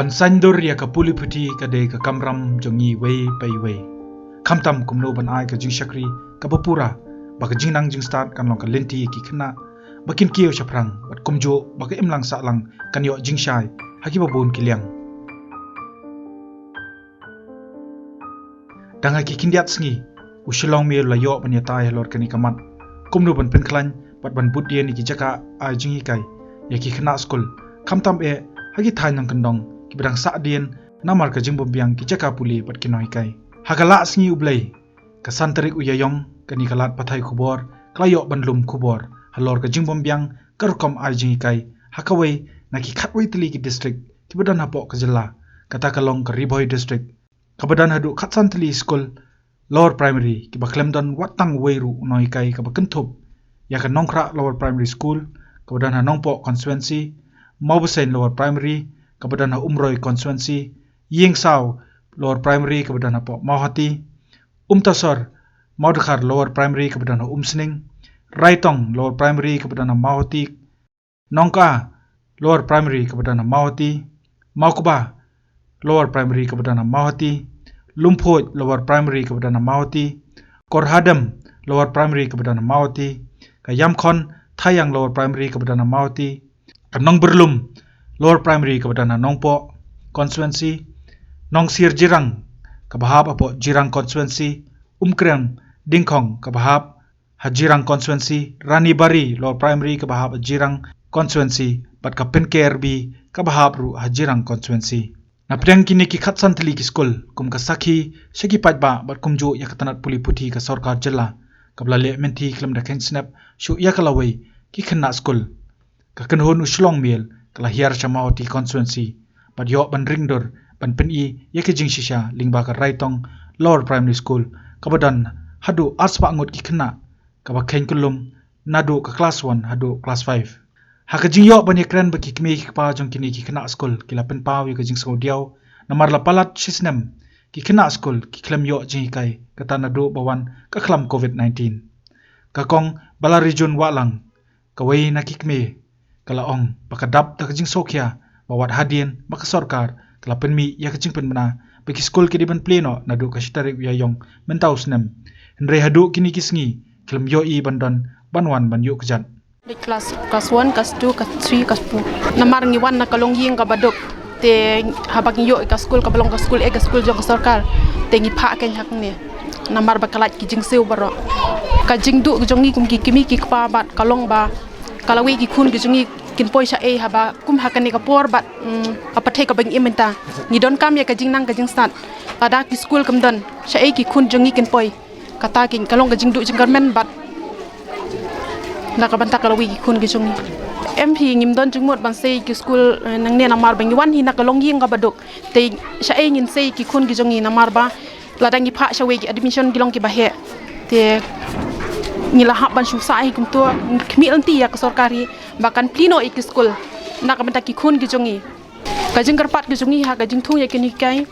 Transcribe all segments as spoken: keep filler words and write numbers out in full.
Ban saiñdur ïa ka pule puthi ka dei ka kamram jong ngi iwei pa iwei. Khamtam kumno ban ai ka jingshakri kaba pura, ba ka jingnang jingstad kan long ka lynti ïa ki khynnah ba kin kiew shaphrang, bad kumjuh ba ka imlang sahlang kan ïoh jingshai ha kiba bun ki liang. Dang ha ki khyndiat sngi, u Shillong Mail u la ïoh ban ïatai halor kane ka mat, kumno ban pynkhlaiñ bad ban bud dien ïa ki jaka ai jinghikai ïa ki khynnah skul, khamtam eh ha ki thaiñ nongkyndong kiba dang sah dien namar ka jingbymbiang ki jaka pule bad ki nonghikai. Ha ka Lah Sngi U Blei, ka san tarik u Ïaïong, kane ka lad pathai khubor ka la ïoh ban lum khubor halor ka jingbymbiang ka rukom ai jinghikai ha kawei na ki khatwei tylli ki district kiba don hapoh ka jylla, kata ka long ka Ri Bhoi District, kaba don haduh khatsan tylli skul Lower Primary kiba khlem don wat tang uwei ruh u nonghikai kaba kynthup ïa ka Nongkhrah Lower Primary School kaba don ha Nongpoh Constituency, Mawbaseiñ Lower Primary kaba don ha Umroi Constituency, Ïingsaw Lower Primary kaba don hapoh Mawhati, Umtasor Mawdkhar Lower Primary kaba don ha Umsning, Raitong Lower Primary kaba don ha Mawhati, Nongka Lower Primary kaba don ha Mawhati, Mawkba Lower Primary kaba don ha Mawhati, Lumphuid Lower Primary kaba don ha Mawhati, Korhadem Lower Primary kaba don ha Mawhati, ka Yamkhon Thaiang Lower Primary kaba don ha Mawhati, ka Nongbyrlum Lower Primary kaba don ha Nongpoh Constituency, Nongsir Jirang kaba hap hapoh Jirang Constituency, Umkrem Dingkhong kaba hap ha Jirang Constituency, Ranibari Lower Primary kaba hap ha Jirang Constituency, bad ka Pynker B kaba hap ruh ha Jirang Constituency. Na pdeng kine ki khatsan tylli ki skul, kum ka sakhi sha ki paidbah bad kumjuh ïa ka tnat pule puthi ka sorkar jylla, kaba la leh mynthi khlem da kheiñ snep shuh ïa ka lawei ki khynnah skul, ka kynhun u Shillong Mail ka la hiar sha Mawhati Constituency bad ïoh ban ring dur ban pyni ïa ka jingshisha lyngba ka Raitong Lower Primary School kaba don haduh arspah ngut ki khynnah, kaba kheiñ kyllum naduh ka klas one haduh klas five. Ha ka jingïoh ban ïakren bad ki kmie ki kpa jong kine ki khynnah skul, ki la pynpaw ïa ka jingsngewdiaw namar la palat shi snem ki khynnah skul ki khlem ïoh jinghikai, kata naduh ba wan ka khlam Covid nineteen. Ka Kong Balarijun Wahlang, kawei na ki kmie, ka la ong ba ka dap da ka jingsngewkhia ba wat hadien ba ka sorkar ka la pynmih ïa ka jingpynbna ba ki skul ki dei ban plie noh naduh ka shi tarik u Ïaïong mynta u snem, hynrei haduh kine ki sngi khlem ïohi ban don ban wan ban ïuh kjat. Dei klas, klas one, klas two, klas three, klas four. Namar ngi wan na ka longïing kaba duk. Te haba ngi ïoh ïa ka skul kaba long ka skul, eh, ka skul jong ka sorkar, te ngi phah keiñ hangne. Namar ba ka lait ki jingsiew baroh. Ka jingduh jong ngi kum ki kmie ki kpa bad ka long ba ka lawei ki khun ki jong ngi kin poi shaei haba kum ha kane ka por bad, mm, ka pyrthei kaba ngi im mynta. Ngi donkam ïa ka jingnang ka jingstad. Lada ki skul kam don, shaei ki khun jong ngi kin poi. Kata ki, ka long ka jingduh jingkyrmen bad na ka bynta ka lawei ki khun ki jong ngi. Em phi, ngim don jingmut ban sei ki skul, eh, nangne namar ba ngi wan hi na ka longïing kaba duk. Te shaei ngin sei ki khun ki jong ngi namar ba lada ngi phah shawei ki admission ki long kiba heh. Te ngi la hap ban shu sah hi kumto, ngi khmih lynti ïa ka sorkar hi ba kan plie noh ïa ki skul na ka bynta ki khun ki jong ngi. Ka jingkyrpad ka jong ngi ha ka jingthung ïa ki nonghikai.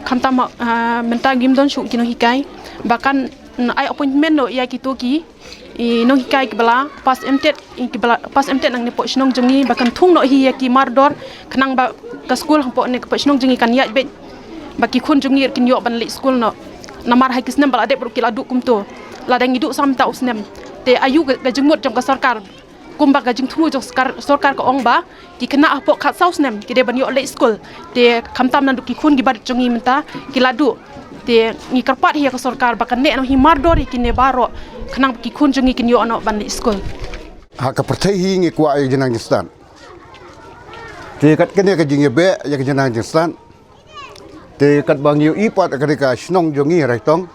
Khamtam, ah, mynta ngim don shuh ki nonghikai. Ba kan, mm, ai appointment noh ïa kito ki, i, nonghikai kiba la pass M.Tet, i, kiba la pass M.Tet nangne hapoh shnong jong ngi ba kan thung noh hi ïa ki mardor khnang ba ka skul hapoh ne hapoh shnong jong ngi kan ïaid beit. Ba ki khun jong ngi ruh kin ïoh ban leit skul noh. Namar ha ki snem ba la dep ruh ki la duh kumto. Lada ngi duh sa mynta u snem. Te aïu ka, ka jingmut jong ka sorkar. Kumba ka jingthmu jong sorkar, sorkar ka ong ba ki khynnah hapoh khatsaw snem ki dei ban ïoh leit skul. Te khamtam naduh ki khun kiba rit jong ngi mynta ki la duh. Te ngi kyrpad hi ïa ka sorkar ba kan neh noh hi mardor ïa kine baroh khnang ba ki khun jong ngi kin ïoh noh ban leit skul. Ha ka pyrthei hi ngi kwah ïa ka jingnang jingstad. Te kat kane ka jingïabeh ïa ka jingnang jingstad. Te katba ngi ïohi pat ka dei ka shnong jong ngi Raitong.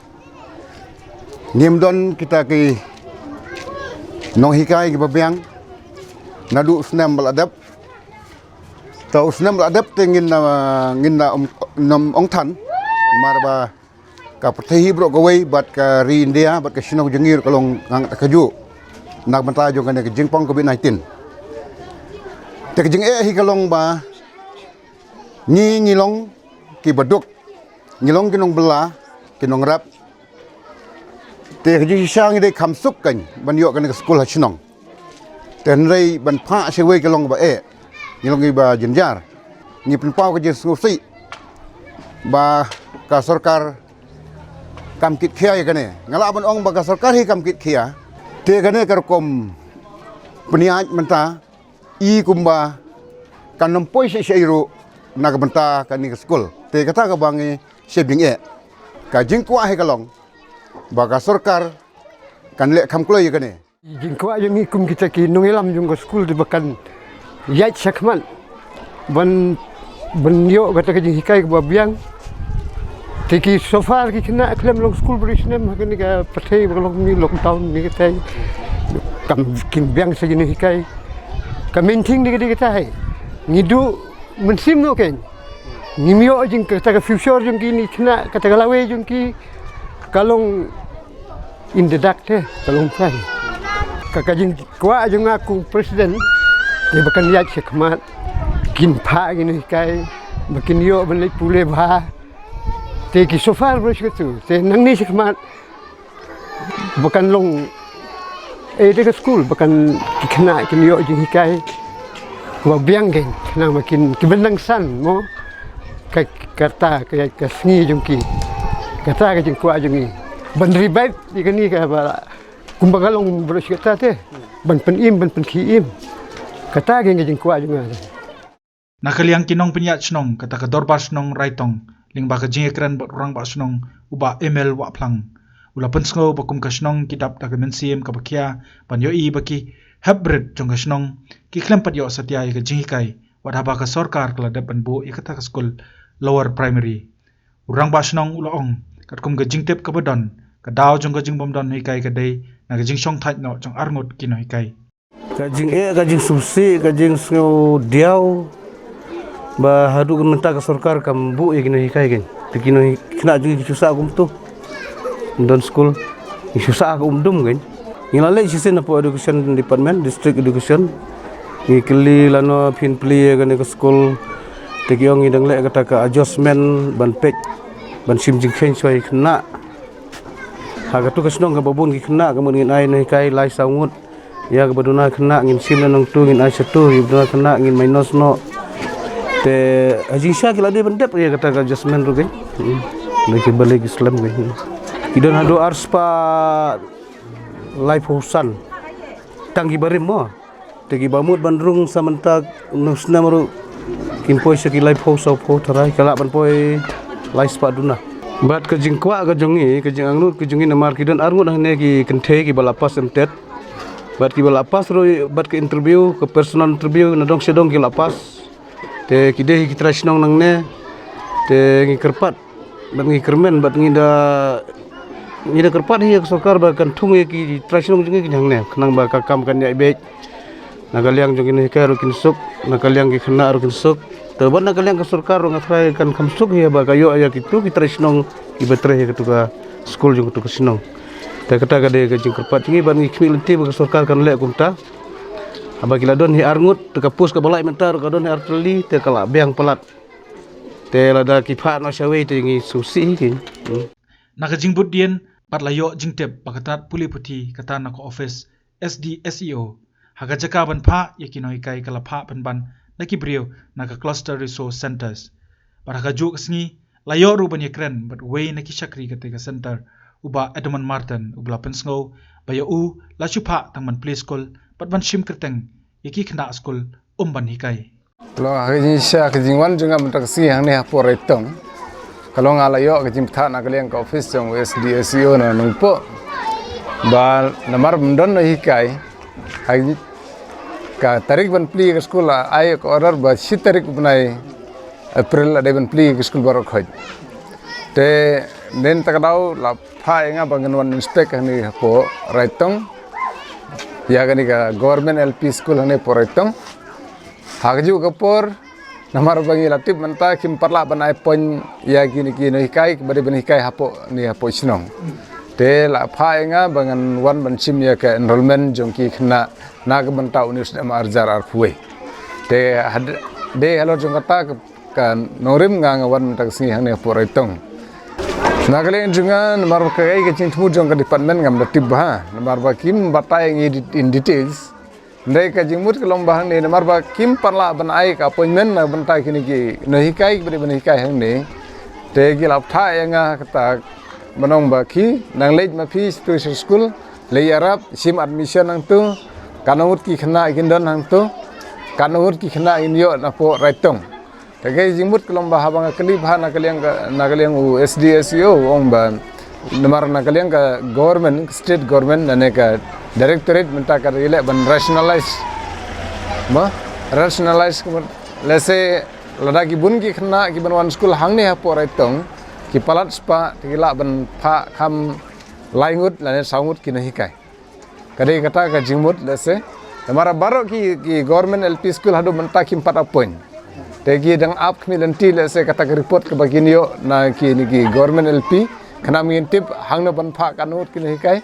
Ngim don kita ki nonghikai kiba biang. Naduh u snem ba la dep. Ta u snem ba la dep te ngin na, ngin na um, nam ong than. Namar ba ka pyrthei hi baroh kawei bad ka ri India bad ka shnong jong ngi ruh ka long ngang ta kajuh. Na ka bynta jong kane ka jingpang Covid nineteen. Te ka jingeh hi ka long ba ngi ngi long kiba duk, ngi long ki nongbylla, ki nongrep. Te ka jingshisha ngi dei kham suk keiñ ban ïoh kane ka skul ha shnong. Te hynrei ban phah shawei ka long ba eh, ngi long kiba jynjar. Ngi pynpaw ka jingsngewsih ba ka sorkar kam kit khia ïa kane. Nga lah ban ong ba ka sorkar hi kam kit khia. Te kane ka rukom pynïaid mynta i kumba kan ym poi shisha ruh na ka bynta kane ka skul. Te kata kaba ngi sheptieng eh. Ka jingkwah hi ka long ba ka sorkar kan leh kham kloi ïa kane. Jingkwah jong ngi kum kita ki nongïalam jong ka skul te ba kan ïaid shakhmat ban ban ïoh kata ka jinghikai kaba biang. Te ki so far ki khynnah khlem long skul baroh snem ha kane ka pyrthei ba ka long ni lockdown ni kata kam kin biang sa jinghikai. Ka main thing ni kata kata hai. Ngi duh mynsiem noh kein. Ngim ïoh jing kata ka future jong ki ni khynnah kata ka lawei jong ki ka long in the dark te ka long phai. Ka ka jingkwah jong nga kum president te ba kan ïaid shakhmat kin phah kin hikai ba kin ïoh ban leit pule bha. Te ki so far baroh shi katu te nangne shakhmat ba kan long eh te ka skul ba kan ki khynnah kin ïoh jinghikai ba biang kein khnang ba kin ki ban nang san mo ka kata ka ka sngi jong ki kata ka jingkwah jong ngi ban revive ïa kane kaba kumba ka long baroh shi kata te ban pynim ban pynkhie im kata ka jingkwah jong nga. Na ka liang ki nongpynïaid shnong kata ka Dorbar Shnong Raitong lyngba ka jingïakren bad u Rangbah Shnong u Bah Emil Wahphlang u la pynsngew ba kum ka shnong ki dap da ka mynsiem kaba khia ban ïohi ba ki hepbrit jong ka shnong ki khlem pat ïoh satia ïa ka jinghikai wat haba ka sorkar ka la dep ban buh ïa kata ka skul lower primary. U Rangbah Shnong u la ong katkum ka jingtip kaba don ka daw jong ka jingbym don hikai ka dei na ka jingshongthait noh jong arngut ki nonghikai. Ka jingeh ka jingsngewsih ka jingsngew diaw ba haduh ka mynta ka sorkar kam buh ïa ki nonghikai kein. Te ki nonghikai khynnah jong ngi ki shu sah kumtu. Don skul ki shu sah ka um dum kein. Ngi la leit shisien hapoh education department, district education. Ngi kylli lano phin plie ïa kane ka skul. Te ki ong ngi dang leh kata ka adjustment ban peit ban shim jingkheiñ shuwa ïa ki khynnah. Ha katu ka shnong kaba bun ki khynnah ka mut ngin ai nonghikai lai saw ngut. Ïa kaba duna khynnah ngin shim na nangtu ngin ai shatu ïa kaba duna khynnah ngin minus noh. Te ha jingshisha ki la dei ban dep ïa kata ka adjustment ruh kein. Hmm. Lei ki ba lei ki slem kein. Ki don haduh arspah laiphew san tang ki barim mo. Te ki ba mut ban rung sa mynta nang snem ruh kin poi sha ki laiphew sawphew tharai ka lah ban poi laispah duna. Bad ka jingkwah ka jong ngi ka jingangnud ka jong ngi namar ki don arngut hangne ki kynthei ki ba la pass M tet. Bad ki ba la pass ruh bad ka interview ka personal interview na dong sha dong ki la pass. Te ki dei hi ki trai shnong nangne. Te ngi kyrpad bad ngi kyrmen bad ngi da ngi da kyrpad hi ïa ka sorkar ba kan thung ïa ki trai shnong jong ngi ki hangne khnang ba ka kam kan ïaid beit. Na ka liang jong ki nonghikai ruh kin suk, na ka liang ki khynnah ruh kin suk. Te bad na ka liang ka sorkar ruh nga tharai kan kham suk hi ba ka ïoh ïa kitu ki trai shnong ki ba trei ïa katu ka skul jong katu ka shnong. Te kata ka dei ka jingkyrpad jong ngi bad ngi khmih lynti ba ka sorkar kan leh kumta. Haba ki la don hi arngut te ka post kaba lai mynta ruh ka don hi artylli te ka la biang palat. Te lada ki phah noh shawei te ngi sngewsih hi ki. Hmm. Na ka jingbud dien pat la ïoh jingtip ba ka tat pule puthi kata na ka office S D S E O ha ka jaka ban phah ïa ki nonghikai ka la phah pynban na ki briew na ka cluster resource centres. Bad ha kajuh ka sngi la ïoh ruh ban ïakren bad uwei na ki shakri kata ka centre u Bah Edmund Martin u ba la pynsngew ba ïa u la shu phah tang ban plie skul bad ban shim kyrteng ïa ki khynnah skul um ban hikai. Long ha ka jingshisha ka jingwan jong nga mynta ka sngi hangne hapoh Raitong. Ka long nga la ïoh ka jingbthah na ka liang ka office jong S D S E O na Nongpoh. Ba namar bym don nonghikai ha ka tarik ban plie ka skul la ai ka order ba shi tarik u bnai April la dei ban plie ka skul baroh khoit. Te mynta ka daw la phah ïa nga ba ngan wan inspect hangne hapoh Raitong. Ïa kane ka government L P school hangne hapoh Raitong. Ha kajuh ka por namar ba ngi la tip mynta kim pat lah ban ai point ïa kine ki nonghikai kiba dei ban hikai hapoh ne hapoh shnong. Te la phah ïa nga ba ngan wan ban shim ïa ka enrollment jong ki khynnah na ka bynta une u snem arhajar arphew wei. Te had dei halor jong kata ka nongrim nga nga wan mynta ka sngi hangne hapoh Raitong. Na ka liang jong nga namar ba kaei ka jingthmu jong ka department ngam da tip bha namar ba kim batai ïa ngi in details. Hynrei ka jingmut ka long ba hangne namar ba kim pat lah ban ai ka appointment na bynta kine ki nonghikai kiba dei ban hikai hangne. Te ki la phah ïa nga kata ban ong ba ki nang leit ma phi sha tu sha skul, leit ïarap shim admission hangtu, katno ngut ki khynnah kin don hangtu, katno ngut ki khynnah kin ïoh napoh Raitong. Te ka jingmut ka long ba haba nga kylli bha na ka liang ka, na ka liang u S D S E O u ong ba namar na ka liang ka government, ka state government lane ka directorate mynta ka ïaleh ban rationalize. Ba rationalize ka mut, lehse lada ki bun ki khynnah kiban wan skul hangne hapoh Raitong ki palat spah te ki lah ban phah kham lai ngut lane saw ngut ki nonghikai. Ka dei kata ka jingmut lehse. Namar baroh ki, ki government L P school haduh mynta kim pat appoint. Te ki dang ap khmih lynti lehse kata ka report kaba kin ïoh na kine ki government L P. Khnang ngin tip hangno ban phah katno ngut ki nonghikai,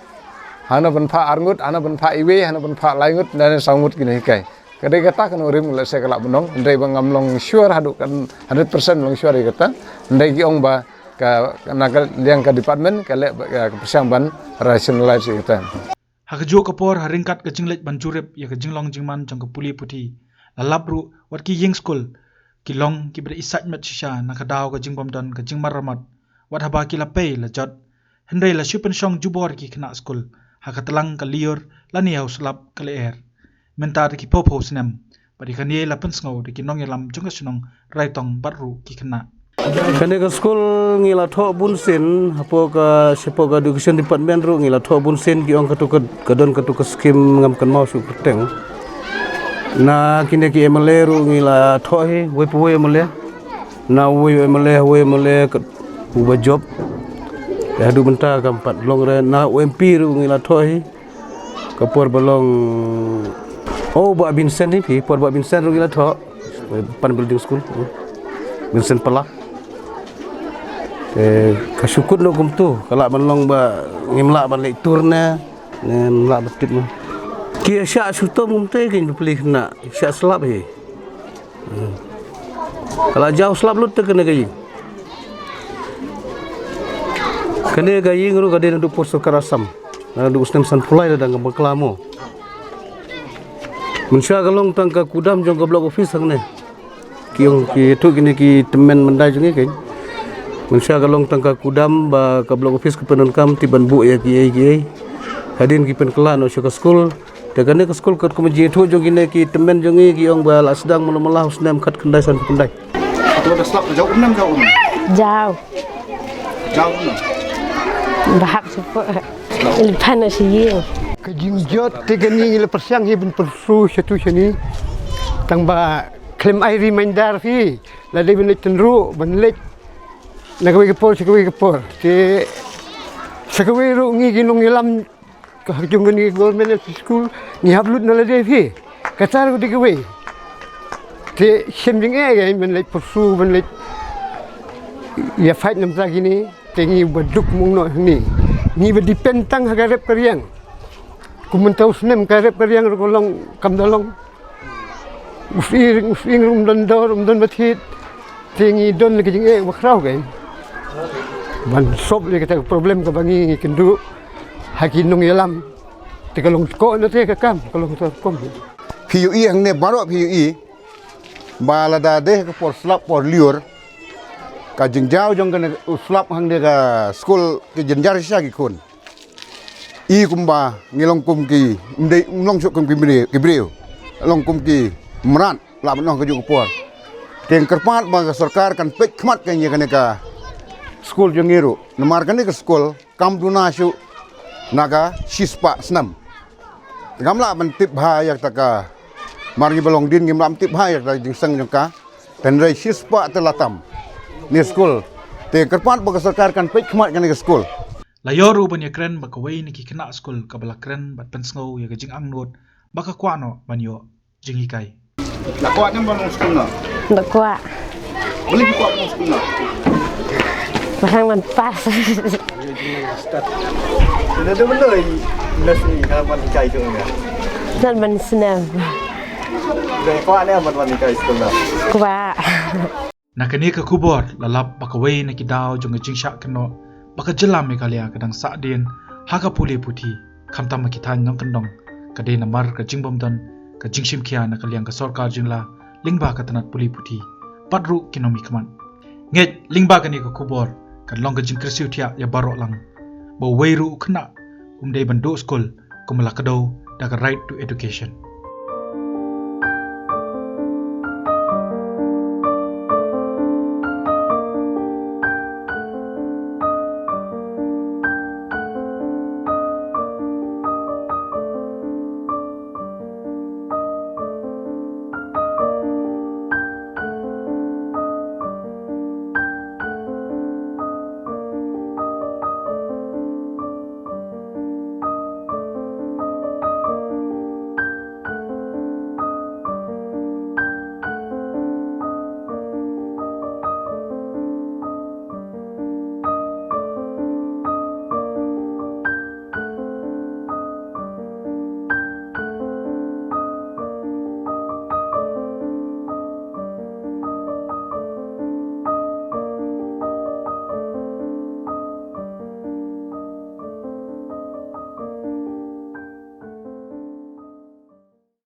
hangno ban phah ar ngut, hangno ban phah iwei, hangno ban phah lai ngut, lane saw ngut ki nonghikai. Ka dei kata ka nongrim lehse ka lah ban ong, hynrei ba ngam long sure haduh kan hundred percent long sure ïa kata. Hynrei ki ong ba ka, na ka liang ka department ka leh ba, ka pyrshang ban rationalize ïa kata. Ha kajuh ka por ha ryngkat ka jingleit ban jurip ïa ka jinglong jingman jong ka pule puthi, la lap ruh wat ki ïing skul ki long kiba da isait met shisha na ka daw ka jingbym don ka jingmar ramot, wat haba ki la pei la jot. Hynrei la shu pynshong jubor ki khynnah skul ha ka tlang ka lyiur lane ha u slap ka lyer. Mynta da ki phew phew snem, bad ïa kane la pynsngew da ki nongïalam jong ka shnong Raitong bad ruh ki khynnah. Kane ka skul ngi la thoh bun sien hapoh ka, shapoh ka education department ruh ngi la thoh bun sien, ki ong katu ka, ka don katu ka skim, ngam kynmaw shuh kyrteng. Na kine ki M L A ruh ngi la thoh hi, wei pa wei M L A. Na wei M L A, wei M L A ka uba jop. Te haduh mynta kam pat long re. Na u M P ruh ngi la thoh hi. Ka por ba long, oh, Bah Vincent hi phi, por Bah Vincent ruh ngi la thoh. Pan building school. Vincent Pala. Te ka shu kut noh kumtu, ka lah ban long ba ngim lah ban leit tur ne, ngim lah ban tip ne. Ki shah shu tom kumtu ki pli khynnah, shah slap hi. Ka la jaw slap lut te kane ka ïing. Kane ka ïing ruh ka dei naduh por sorkar Assam. Naduh u snem sanphew lai la dang ka bakla mo. Mynshuwa ka long tang ka kudam jong ka block office hangne. Ki ong ki tu kine ki tymmen myndai jong ngi keiñ. Mynshuwa ka long tang ka kudam ba ka block office ka pyndonkam tip ban buh ïa kiei kiei. Hadien ki pynkylla noh sha ka skul. Te kane ka skul katkum ka jingïathuh jong kine ki tymmen jong ngi ki ong ba la sdang mano mala u snem khatkhyndai sanphew khyndai. To da slap jaw um nam jaw um. Jaw. Jaw um nam. Bahap sepo. Ilpan na siying. Ka jingjot te kane ngi la pyrshang hi ban pyrsu shatu shani. Tang ba khlem ai reminder hi. La dei ban leit tynruh ban leit na kawei ka por sha kawei ka por. Te sha kawei ruh ngi ki nongïalam ka ha jong kane ka government L P school ngi hap lut na lade phi. Kata ruh dei kawei. Te shem jingeh ïa ban leit pyrsu ban leit ïa fight namar kine. Te ngi ba duk mung noh hangne. Ngi ba depend tang ha ka rep ka riang. Kum mynta u snem ka rep ka riang ruh ka long kam da long. U sying, u sying ruh um don dor, um don ba thied. Te ngi don ka jingeh ba khraw keiñ. Ban solve ïa kata ka problem kaba ngi kynduh ha ki nongïalam. Te ka long ko na te ka kam, ka long ka rukom. Phi ïohi hangne baroh phi ïohi ba lada dei ka por slap por lyiur, ka jingjaw jong kane u slap hangne ka skul ki jynjar shisha ki khun. I kumba ngi long kum ki, ym dei, ym long shuh kum ki briew, ki briew. Long kum ki mrad, lah ban ong kajuh ka por. Te nga kyrpad ba ka sorkar kan peit khmat kane ïa kane ka skul jong ngi ruh. Namar kane ka skul kam duna shuh na ka shispah snem. Ngam lah ban tip bha ïa kata ka, mar ngi ba long dien ngim lah ban tip bha ïa kata ka jingseng jong ka. Hynrei shispah te la tam. Kane skul. Te kyrpad ba ka sorkar kan peit khmat kane ka skul. La ïoh ruh ban ïakren bad kawei na ki khynnah skul kaba la kren bad pynsngew ïa ka jingangnud ba ka kwah noh ban ïoh jinghikai. La kwah ne ban long skul noh? La kwah. Balei phi kwah ban long skul noh? Ba nang ban pass. Ïa da balei nang ban hikai jong nga? Nang ban snem. Balei kwah ne ban hikai skul noh? Kwah. Na kane ka khubor la lap ba kawei na ki daw jong ka jingshah kynnoh ba ka jylla Meghalaya ka dang sahdien ha ka pule puthi, khamtam ha ki thaiñ nongkyndong, ka dei namar ka jingbym don ka jingshim khia na ka liang ka sorkar jylla lyngba ka tnat pule puthi bad ruh ki nongmihkhmat. Ngeit lyngba kane ka khubor kan long ka jingkyrsiew thiah ïa baroh lang ba uwei ruh u khynnah um dei ban duh skul kumba la kdew da ka right to education.